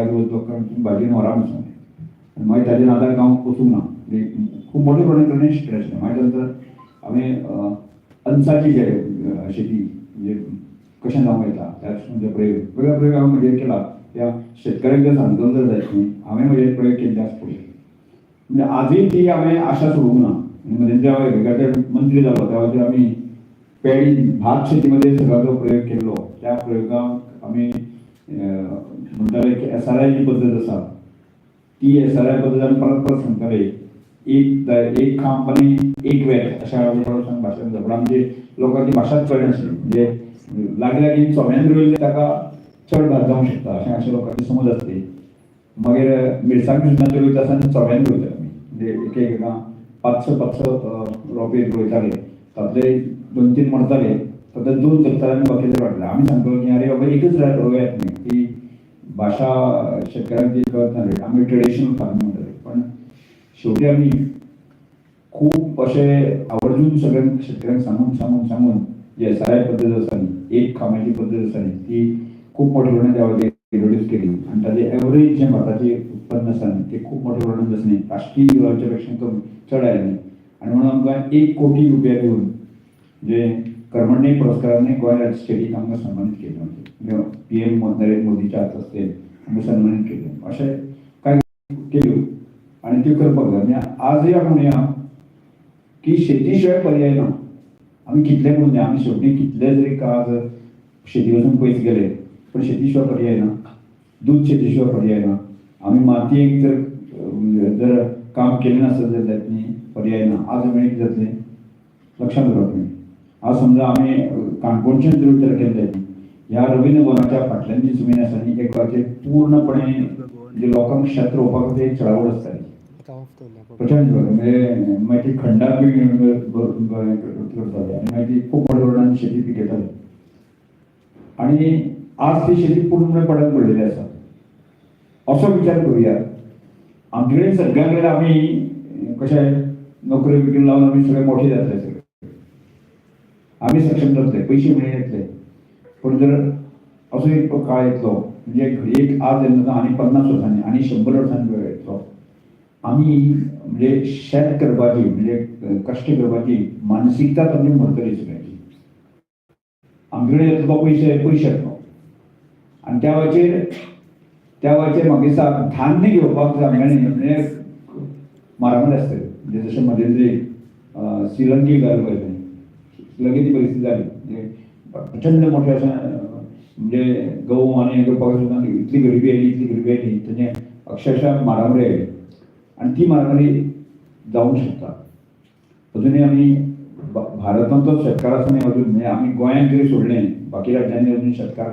घेयात वचो, कारण तुमी भाजी व्हरा म्हणून सांगलें. आनी मागीर ताजे नादाक हांव वचूंक ना. म्हणजे खूब मोठे प्रमाणात शिकलें आशिल्लें. मागीर नंतर हांवें अनसाची जे शेती म्हणजे कशें जावंक येता त्या दृश्टीन प्रयोग, वेगळे प्रयोग हांवें म्हजेर केला. त्या शेतकऱ्यांक जर सांगतलो जर जायत न्ही, हांवें म्हजेर प्रयोग केल्ले आसा पळय. म्हणजे आजूय ती हांवें आशा सोडूंक ना. म्हणजे जेव्हा एग्रीकल्चर मंत्री जालो तेव्हा आमी पेडी भात शेतीमध्ये सगळो जो प्रयोग केल्लो, त्या प्रयोगाक आमी म्हणटाले की एसआरआय जी पद्दत आसा ती एसआरआय पद्दत आमी परत परत सांगताले. एक एक खांब आनी एक वेत अशें आमी परत भाशा, पूण आमची लोकांक ती भाशाच कळनासली. म्हणजे लागीं लागीं चोम्यान रोयलें ताका चड भात जावंक शकता अशें अशें लोकांची समज आसली. मागीर मिरसांग सुद्दां त्यो रोयता आसतना चोम्यान रोयताले आमी. म्हणजे एक एका पांच स पांच स रोंपे रोयताले, तातले दोन तीन मरताले, तातले दोन जगताले आनी बाकीचे वाडले. आमी सांगतालो की आरे बाबा, एकच रोयात न्ही, ती भाशा शेतकऱ्यांक ती कळत ना, आमी ट्रेडिशनल फार्मींग म्हणटाले. पण शेवटी आमी खूब अशें आवर्जून सगळ्यांक शेतकऱ्यांक सांगून सांगून सांगून जी एसआरआय पद्दत आसा न्ही, एक खांब्याची पद्दत आसा न्ही, ती खूब मोठ्या प्रमाणात त्या वटेन इंट्रोड्यूस केली. आनी ताजे एवरेज जें भाताचें उत्पन्न आसा न्ही, तें खूब मोठ्या प्रमाणात आसा न्ही, राष्ट्रीय लेवलच्या पेक्षा कमी चड आयलें न्ही. आनी म्हणून आमकां 1 कोटी रुपया दिवन जे कर्मण्य पुरस्काराने गोंय स्टेटीक आमकां सन्मानीत केलें. म्हणजे पीएम नरेंद्र मोदीच्या हात हस्ते आमकां सन्मानीत केलें. अशें कांय केल्यो आनी त्यो करपाक जाय. म्हणजे आजूय आमी म्हणया की शेती शिवाय पर्याय ना. आमी कितले म्हणून आमी शेवटी कितले जरी आज शेती पासून पयस गेले, पण शेती शिवाय पर्याय ना. दूद शेती शिवाय पर्याय ना. आमी मातयेक जर जर काम केलें नासत जाल्यार न्ही, पर्याय ना. आज आमी कितें जातलें, लक्षात दवरात तुमी. आज समजा आमी काणकोणच्यान जर विचार केलो जायत, ह्या रवींद्र भवनाच्या फाटल्यान जी जमीन आसा न्ही, एक वाचेर पूर्णपणे म्हणजे लोकांक शेत रोवपाक ते एक चडावड आसताली प्रचंड. म्हणजे मागीर ती खंडार बी करताले आनी मागीर ती खूब मोठ्या प्रमाणात शेती पिकयताले. आणि आज ती शेती पूर्ण पडत पडलेली आसा. असो विचार करूया. आमचे कडेन सगळ्यां कडेन आमी कशें नोकरी बिकरी लावन आमी सगळे मोठे जातले, सगळे आमी सक्षम जातले, पयशे मेळयतले. पूण जर असो एक काळ येतलो, म्हणजे घडयेक आज येना, आनी 50 वर्सांनी आनी 100 वर्सांनी वेळ येतलो, आमी म्हणजे शेत करपाची, म्हणजे कश्ट करपाची मानसिकता आमची मरतली सगळ्यांची. आमचे कडेन येतलो पयशे, पयशे येतलो आनी त्या वेळाचेर म्हाका दिसता धान्य घेवपाक आमच्यांनी म्हणजे मारामारी आसतली. म्हणजे जशें मध्यंतरी श्रीलंकेक जालें पळय थंय, श्रीलंकेची परिस्थिती जाली. म्हणजे प्रचंड मोठे अशें म्हणजे गंव आनी हें करपाक सुद्दां इतली गरिबी आयली, इतली गरिबी आयली, तेजें अक्षरशः मारामारी आयली. आनी ती मारामारी जावंक शकता. अजुनूय आमी भारतांतलो शेतकार आसा न्ही अजून, म्हणजे आमी गोंयांत तरी सोडलें, बाकी राज्यांनी अजून शेतकार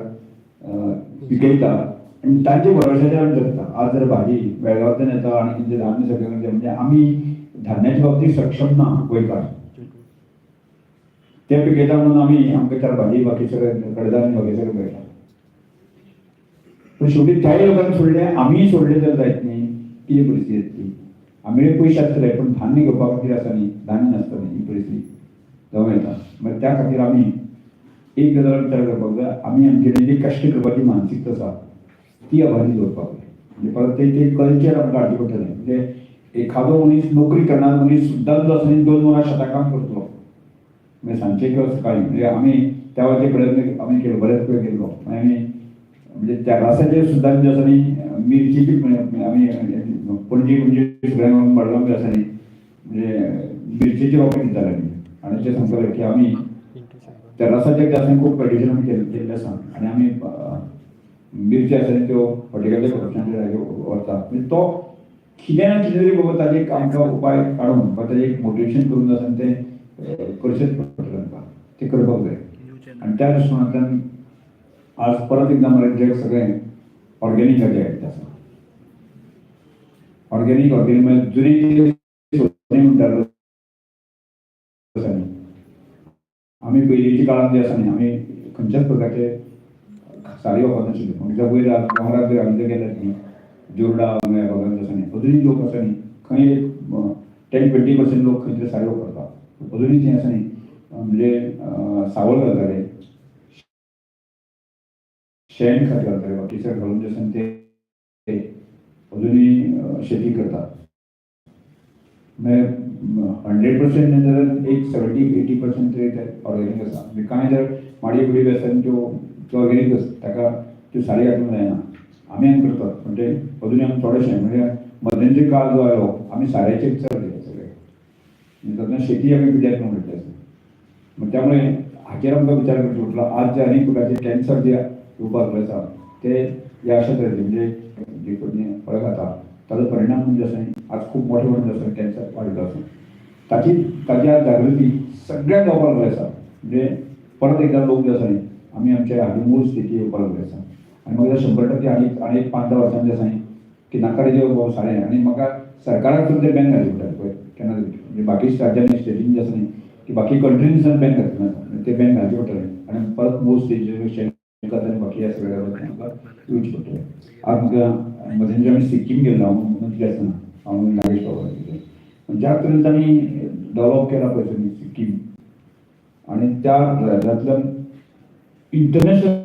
पिकयता आनी तांचे भरोश्याचेर आमी जगता. आज जर भाजी बेळगांवांतल्यान येता आनी कितें धान्य सगळें, म्हणजे आमी धान्याच्या बाबतीत सक्षम ना. गोंयकार ते पिकयता म्हणून आमी आमकां चार भाजी, बाकी सगळें कडधान्य, बाकी सगळें मेळटा. पण शेवटी त्याय लोकांनी सोडले, आमीय सोडले जर जायत न्ही, कितें परिस्थिती येतली? आमी पयशे आसतले, पण धान्य घेवपा खातीर आसा न्ही, धान्य नासता न्ही, ही परिस्थिती जावं येता. मागीर त्या खातीर आमी एक गजाल विचार करपाक जाय. आमी आमचे जी कश्ट करपाची मानसिकता आसा ती अबाधी दवरपाक जाय. म्हणजे परत ते ते कल्चर आमकां हाडचें पडटलें. म्हणजे एखादो मनीस, नोकरी करणारो मनीस सुद्दां जो आसा न्ही, 2 वरां शेतां काम करतलो, म्हणजे सांजचे किंवा सकाळी. म्हणजे आमी त्या वेळाचे प्रयत्न आमी केलो, बरेच वेळ केल्लो. मागीर आमी म्हणजे त्या रासाचेर सुद्दां जे आसा न्ही, मिरचीची आमी पणजी पणजी सगळ्यांक मडगांव बी आसा न्ही, म्हणजे मिरचेची रोपे दिताले आमी. आनी ते सांगताले की आमी तेर्रासाचेर जे आसा खूब प्लंटेशन आमी केल्लें आसा आनी आमी मिरची आसा न्ही, त्यो हॉर्टिकल्चर प्रोडक्शनाचेर व्हरता. म्हणजे तो कितें ना कितें तरी बाबा ताजे एक आमकां उपाय काडून वा ताजें एक मोटिवेशन करून आसा तें करचेंच पडटलें आमकां, तें करपाक जाय. आनी त्या दृश्टीकोनांतल्यान आज परत एकदां मरे जग सगळें ऑर्गेनिकाचें आयिल्लें आसा. ऑर्गेनीक, ऑर्गेनीक म्हणजे जुनी जे म्हणटालो आसा न्ही, आमी पयलींच्या काळांत जे आसा न्ही, आमी खंयच्याच प्रकारचे सारी वापरनाशिल्ले. म्हणजे वयर दोंगरार जर आमी जर गेल्यात न्ही, जोरडा ह्या भागांत आसा न्ही, अजुनूय लोक आसा न्ही, खंय एक 10-20% लोक खंय तरी सारी वापरता. अजुनूय थंय आसा न्ही, म्हणजे सावळ घालताले, शेण खत घालताले, बाकी सगळें घालून जे आसा न्ही ते शेती करतात. म्हणजे 100% न्ही जाल्यार एक 70-80% तरी ते ऑर्गेनीक आसा. म्हणजे कांय जर माडयो बिडयो आसा त्यो त्यो ऑर्गेनीक आसा, ताका त्यो सारी घातूंक जायना. आमी आमी करतात, पण ते अजून आमी थोडेशें, म्हणजे मध्यंतरी काळ जो आयलो, आमी साऱ्याचेर चड दिले सगळे. तेन्ना शेती आमी पिड्ड्यार करून उडयल्ली आसा. मग त्यामुळे हाचेर आमकां विचार करचो पडटलो. आज जे अनेक प्रकारचे कॅन्सर जे येवपाक लागले आसा, ते ह्या अशा तरेचे, म्हणजे जे कोणी फळां खाता ताजो परिणाम म्हणजे आसा, आज खूब मोठे मोठे आसा कॅन्सर वाडिल्लो आसा. ताची ताची आज जागृती सगळ्यांक जावपाक लागली आसा. म्हणजे परत एकदा लोक जे आसा न्ही, आमी आमच्या हाजी मूळ स्थिती येवपाक लागली आसा. आनी म्हाका 100% आनी आनी एक 5-10 वर्सांनी जे आसा न्ही की नाका रे सारें. आनी म्हाका सरकाराक सुद्दां ते बॅन घालचे पडटले पळय केन्ना तरी. म्हणजे बाकी राज्यांनी, स्टेटीन जे आसा न्ही की बाकी कंट्रीन सुद्दां बॅन घातलें आसा, ते बॅन घालचे पडटले आनी परत मूळ स्टेजीर शेणखत आनी बाकी ह्या सगळ्या गजाली आमकां येवची पडटलें. आज म्हाका मध्यंतरी आमी सिक्कीम गेल्लो, हांव मंत्री आसतना, हांव नागेश बाबा. ज्या तरेन तांणी डेव्हलप केला पळय न्ही सिक्कीम, आनी त्या राज्यांतल्यान इंटरनॅशनल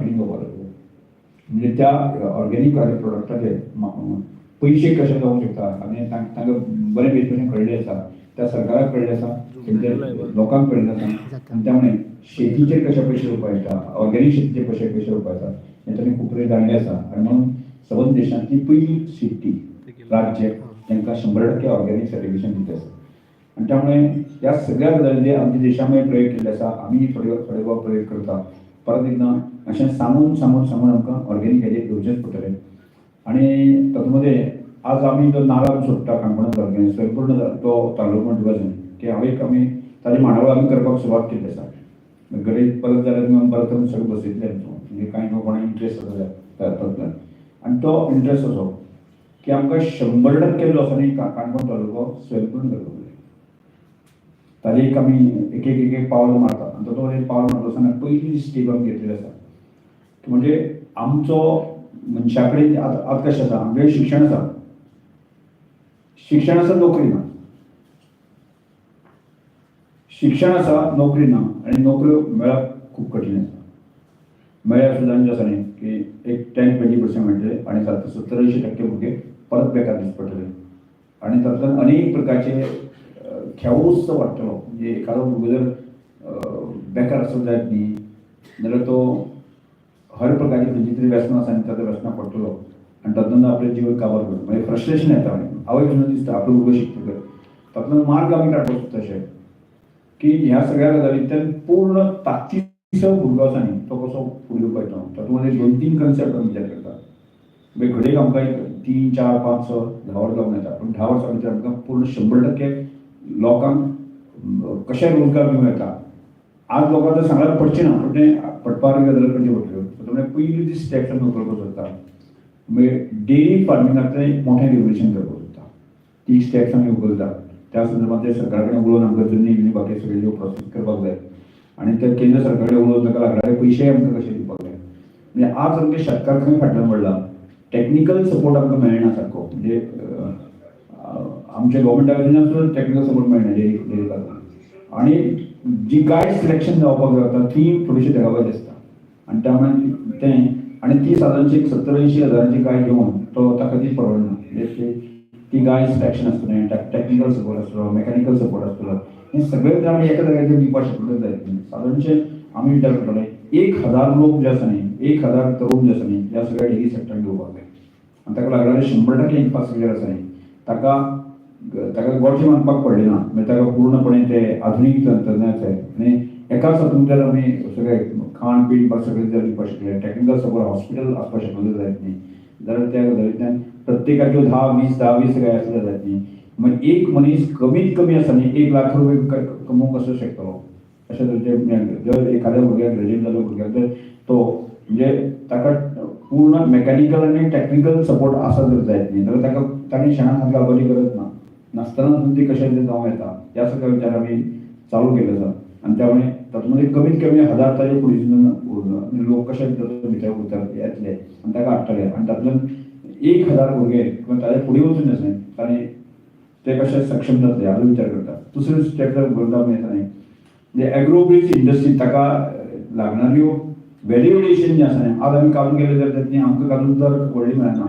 येवपाक लागलो. म्हणजे त्या ऑर्गेनीक प्रोडक्टाचे पयशे कशे जावंक शकता आनी तांकां बरें भशेन कळिल्लें आसा, त्या सरकाराक कळिल्लें आसा, तेंच्या लोकांक कळिल्लें आसा. आनी त्यामुळे शेतीचेर कशे पयशे येवपा येता, ऑर्गेनीक शेतीचेर कशे पयशे येवपा येता, हें तांणी खूब तरेन जाणलें आसा. आनी म्हणून सबंद देशांतली पयली सिटी, राज्य तांकां 100% ऑर्गेनीक सर्टिफिकेशन दिता आसा. आनी त्यामुळे ह्या सगळ्या गजालींचे आमच्या देशामध्ये प्रयोग केल्ले आसा. आमी थोडे थोडे भोव प्रयोग करता. परत एकदां अशें सांगून सांगून सांगून आमकां ऑर्गेनीक हेजेर येवचेंच पडटलें. आनी तातूंत मदें आज आमी जो नाल्ल सोडटा काणकोणांत तालुक्यांत, स्वयंपूर्ण तो तालुको म्हणटा आसा की हांव एक आमी ताजी मांडावळ आमी करपाक सुरवात केल्ली आसा. घडये परत जाल्यार तुमी परत आमी सगळें बसयतले आमचो, म्हणजे कांय कोणाक इंट्रस्ट आसा जाल्यार तातूंतल्यान. आनी तो इंट्रस्ट असो की आमकां 100% जो आसा न्ही काणकोण तालुको स्वयंपूर्ण करपाक जाय. ताजें एक आमी एक एक एक एक पावल मारता. आनी तो एक पावल मारता आसतना पयली स्टेप आमी घेतलेली आसा की म्हणजे आमचो मनशा कडेन आतां आतां कशें आसा, आमगेलें शिक्षण आसा, शिक्षण आसा, नोकरी ना. शिक्षण आसा, नोकरी ना. आनी नोकऱ्यो मेळप खूब कठीण आसा. मेळ्ळ्यार सुद्दां जें आसा न्ही की एक 10-20% मेळटले आनी 70-80% भुरगे परत बेकार दिस पडटले. आनी तातूंतल्यान अनेक प्रकारचे खेवूच वाडटलो. म्हणजे एखादो भुरगो जर बेकार आसत जायत न्ही जाल्यार तो हर प्रकारची खंयची तरी व्यसनां आसा आनी त्या व्यसनां पडटलो आनी तातूंत आपलें जिवन काबार करता. मागीर फ्रस्ट्रेशन येता. मागीर आवयक सुद्दां दिसता आपलो भुरगो शिकतकर. तातूंतल्यान मार्ग आमी काडपाक सोदता अशें की ह्या सगळ्या गजालींतल्यान पूर्ण ताकदीचो भुरगो आसा न्ही, तो कसो फुडें येवपाक येता. तातूंत मदीं 2-3 कन्सेप्ट आमी विचार करता. म्हणजे घडयेक आमकां एक 3, 4, 5, 6, 10 वर्सां जावं येता, पूण 10 वर्सां भितर आमकां पूर्ण 100% लोकांक कशें रोजगार दिवं येता. आज लोकांक तर सांगल्यार पडचें ना, पूण तें पटपा गजाल करची पडटल्यो. त्यामुळे पयली ती स्टेप्स आमी उखलपाक सोदता, म्हणजे डेअरी फार्मिंगांतलें एक मोठें रेव्होल्युशन करपाक सोदता. ती स्टेप्स आमी उखलता. त्या संदर्भात ते सरकारा कडेन उलोवन आमकां जमनी बिनी बाकी सगळे ज्यो प्रोसेस करपाक जाय आनी ते केंद्र सरकारा कडेन उलोवन ताका लागणारे पयशेय आमकां कशे दिवपाक जाय. म्हणजे आज आमचे शेतकार खंय फाटल्यान पडला, टॅक्निकल सपोर्ट आमकां मेळना सारको. म्हणजे आमच्या गव्हर्मेंटा कडल्यान सुद्दां टॅक्निकल सपोर्ट मेळना डेअरी डेअरी खातीर. आनी जी गायड सिलेक्शन जावपाक जाता ती थोडीशी दगाबाजी आसता. आनी त्यामुळे तें आनी ती सादारणशी एक 70-80 हजारांची गाय घेवन तो ताका ती परवडना. म्हणजे ती गाय सिलेक्शन आसतलें, टॅक्निकल सपोर्ट आसतलो, मॅकॅनिकल सपोर्ट आसतलो, हें सगळें जर आमी एका जाग्याचेर दिवपाक शकले जायत न्ही. सादारणशें आमी विचार करताले, 1000 लोक जे आसा न्ही, 1000 तरुण जे आसा न्ही, ह्या सगळ्या डेअरी सेक्टरान घेवपाक जाय. आनी ताका लागणारे 100% इन्फ्रास्ट्रक्चर आसा न्ही, ताका ताका गोठे बांदपाक पडले ना, म्हणजे ताका पूर्णपणे ते आधुनीक तंत्रज्ञानाचे आनी एकाच हातूंत जर आमी सगळें खाण पीण सगळें जर दिवपाक शकले, टॅक्निकल सपोर्ट, हॉस्पिटल आसपाक शकले जायत न्ही जाल्यार त्या गजालींतल्यान प्रत्येकाच्यो 10-20 10-20 गाय आसल्यार जायत न्ही. मागीर एक मनीस कमीत कमी आसा न्ही 1 लाख रुपये कमोवंक कसो शकतलो? अशें तरेचें जर एखाद्या भुरग्याक, ग्रेज्युएट जाल्ल्या भुरग्याक जर तो म्हणजे ताका पूर्ण मॅकॅनिकल आनी टॅक्निकल सपोर्ट आसा जर जायत न्ही जाल्यार ताका ताणें शेणान हात घालपाची गरज ना. नासतना सुद्दां ती कशें तें जावं येता, ह्या सगळ्या विचार आमी चालू केल्लो आसा. आनी त्यामुळे तातूंत कमीत कमी 1000 ताजे फुडें लोक कशे तातूंत भितर उतर येतले आनी ताका हाडटले आनी तातूंतल्यान 1000 भुरगे किंवा ताजे फुडें वचून आसा ताणें ते कशे सक्षम जातले हाजो विचार करता. दुसरे स्टेप जर करता आमी आसा न्ही, म्हणजे एग्रो बेज इंडस्ट्री, ताका लागणाऱ्यो व्हॅल्यू एडिशन जें आसा न्ही, आज आमी काजून गेले जाल्यार न्ही आमकां काजून दर व्हडली मेळना.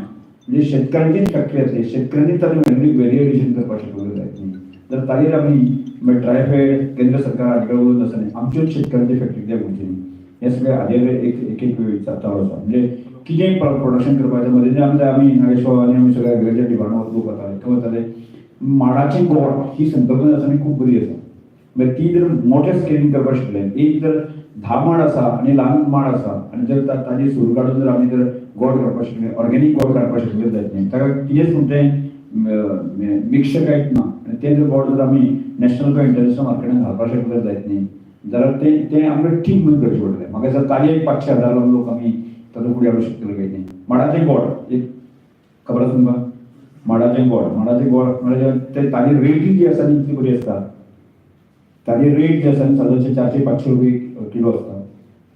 म्हणजे शेतकऱ्यांचीच फॅक्टरी आसली, शेतकऱ्यांनी ताजें व्हॅल्यू एडिशन करपाक शकले जायत न्ही. तर ताजेर आमी म्हणजे ट्रायफेड, केंद्र सरकार हाजे कडेन उलोवन आसतना आमच्योच शेतकऱ्यांची फॅक्टरी कित्याक म्हणची न्ही, हें सगळें हाजेर एक एक एक वेळ चालू आसा. म्हणजे कितें प्रोडक्शन करपाचें मदीं आमी नागेश बाबा आनी आमी सगळे एग्रीकल्चर डिपार्टमेंट लोक वताले, थंय वताले. माडाचें गोड ही संकल्पना आसा न्ही, खूब बरी आसा. म्हणजे ती जर मोठ्या स्केलीन करपाक शकले, एक जर 10 माड आसा आनी ल्हान माड आसा आनी जर ताजी सूर काडून जर आमी जर गोड काडपाक शकले, ऑर्गेनीक गोड काडपाक शकले जायत न्ही, ताका कितेंच म्हणटा तें मिक्सचर कांयच ना, आनी तें जर गोड जर आमी नॅशनल किंवा इंटरनॅशनल मार्केटान घालपाक शकले जायत न्ही, जाल्यार तें तें आमकां ठीक म्हणून करचें पडटलें. म्हाका दिसता ताजे एक 500-1000 लोक आमी ताजो फुडें हाडूंक शकतले काय न्ही. माडाचें गोड एक खबर आसा तुमकां? माडाचें गोड, माडाचें गोड म्हळ्यार ते ताजी रेटी जी आसा ती इतली बरी आसता. ताजी रेट जी आसा न्ही सादारणशे 400-500 रुपये किलो आसता.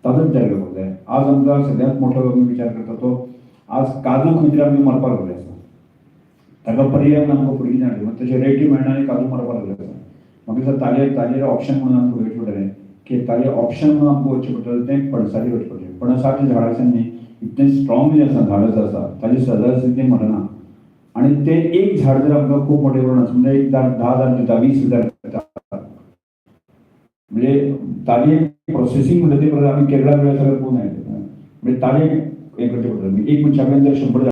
ताजो विचार करपाक जाय. आज आमकां सगळ्यांत मोठो आमी विचार करता तो आज काजू खंय तरी आमी मरपाक लागले आसा. ताका पर्याय म्हणून आमकां फुडें कितें हाडलें, तशें रेटी मेळना आनी काजू मरपाक लागले आसा. म्हाका दिसता ताजेर ऑप्शन म्हणून आमकां वयचें पडटलें की ताजेर ऑप्शन म्हणून आमकां वचचें पडटलें, तें पणसाचेर वचचें पडटलें. पणसाचें झाड आसा न्ही, इतलें स्ट्रॉंग जें आसा झाड जें आसा ताजें सदांच तें मरना. आनी तें एक झाड जर आमकां खूब मोठें करून आसा म्हणजे एक झाड 10,000 दिता, 20,000 दिता, म्हणजे ताजें प्रोसेसींग म्हणटा तें आमी केरळा बिरळा सगळें पळोवन आयले. म्हणजे ताजें हें करचें पडटलें. एक मनशा कडेन जर 100